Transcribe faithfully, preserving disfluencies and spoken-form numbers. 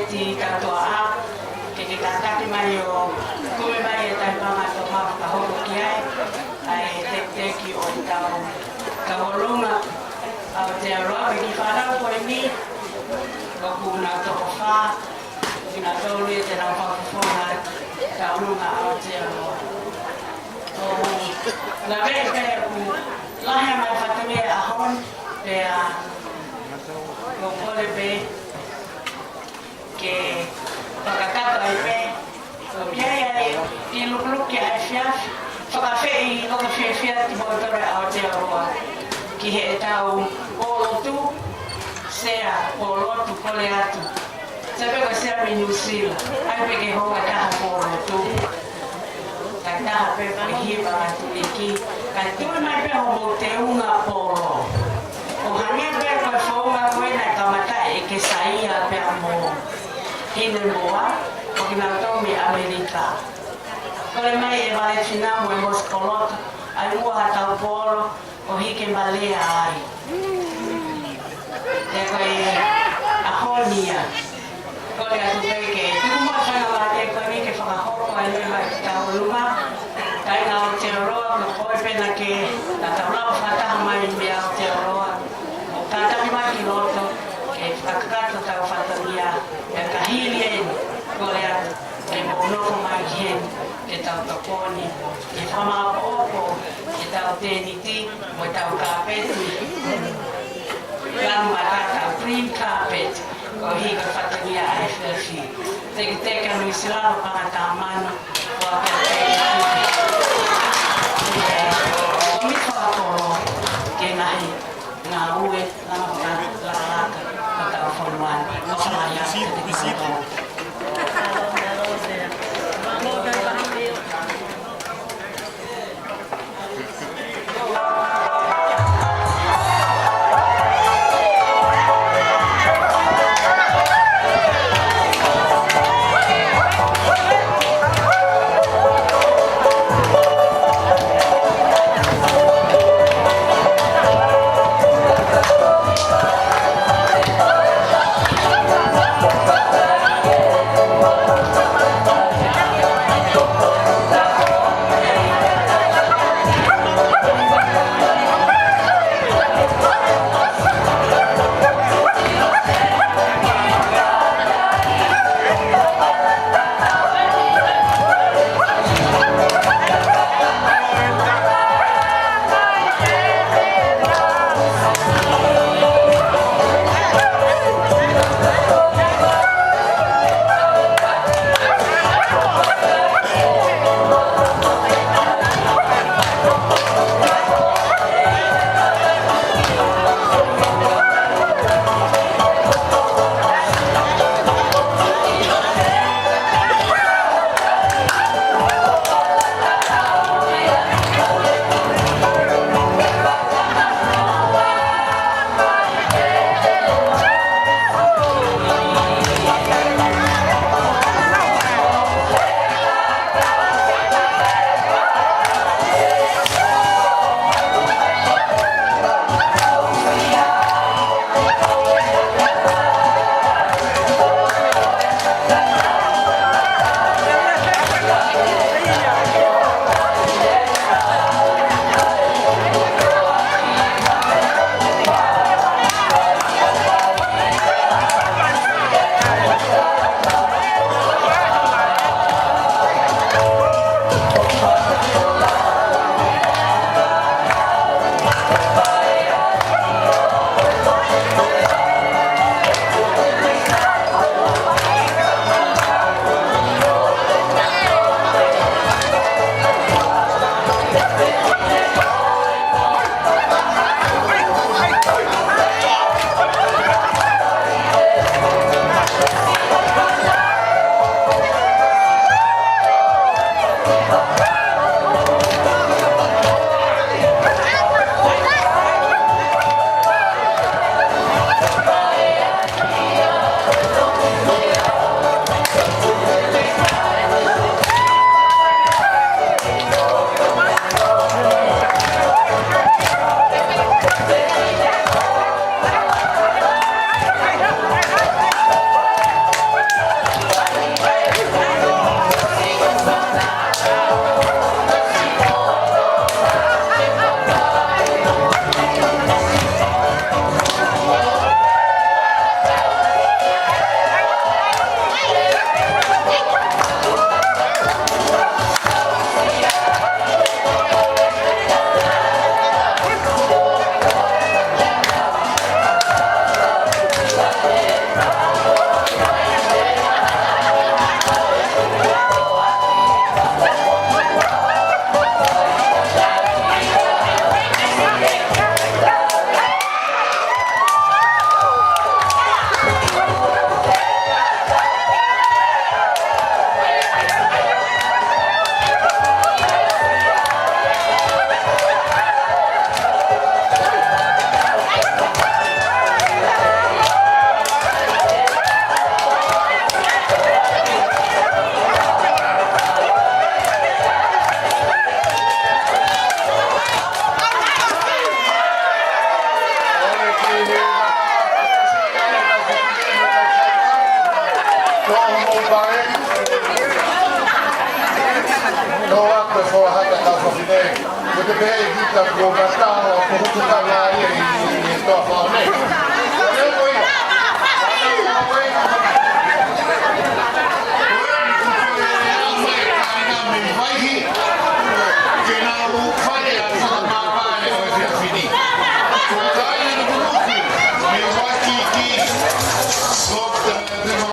Ti katoa, ke ke kātaki mai ʻo kumi mai e taimi pangatoʻa fakahoko ki ai ʻa e tekiteki ʻo ʻetau tauʻolunga ʻa Aotearoa. Mei he fānau ko eni, ʻoku nau toko fā, ʻoku nau tolu ia te nau fakafofonga tauʻolunga ʻa Aotearoa. ʻOku laveʻi pē ʻoku lahi ʻa e fatongia ʻaho ni, pea ʻoku ou kole pē ke fakakakato ai pē, ʻo pea ʻi ai e lukuluku ʻa e efiafi, fakaafeʻi ʻoku fiefia kimoutolu ʻa Aotearoa ki heʻetau pōlotu, sea pōlotu, kole atu. Sai pē ko e sea mei Nuʻusila, ʻai pē ke hounga taha pōlotu. Takitaha pē ko e hiva atu ʻEiki, kae tuʻu mai pē hoʻomou teunga pōlo. ʻO hangē pē ko e founga ko ē naʻe kamataʻi ʻe Kesaia pea mo Hinemoa, ʻo kinautolu mei ʻAmelika. Kole mai ʻe Valefina mo e Mosi Koloto, ʻai muʻa haʻatau pōlo, ʻo hiki ma lea ai. He ko e ʻaho ni ia. Kole atu pē ke tuku mai fana la te ko ni ke fakahoko ai mai mai ki tauʻolunga. Kāinga Aotearoa, ko koe pē naʻa ke, naʻa tau lava fakataha mai mei Aotearoa. ʻO kātaki mai ki loto, ke fakakakato ʻetau fatongia, ʻi he kahaʻu eni, kole atu ke mou nofo mai ki heni, ke tau tokoni, ke fakamaʻopoʻopo ʻetau tēniti, mo ʻetau kāpeti. Lanu matata, green carpet, koeʻuhi ko e fatongia ʻa e efiafi. Tekiteki ʻa Nuʻusila, Lopangatāmano, ʻoku ʻi ai e tēniti. Ko e fakakolo, ke ngaahi ngāue, langa fakalakalaka, ʻo tau fonua ni. ʻOfa lahi atu kiate kimoutolu. Tō mo pare. Tō atu e foha hata kau fafine. Ko te pehē kita ko matano ko hutu kama i, i, i tō fafine.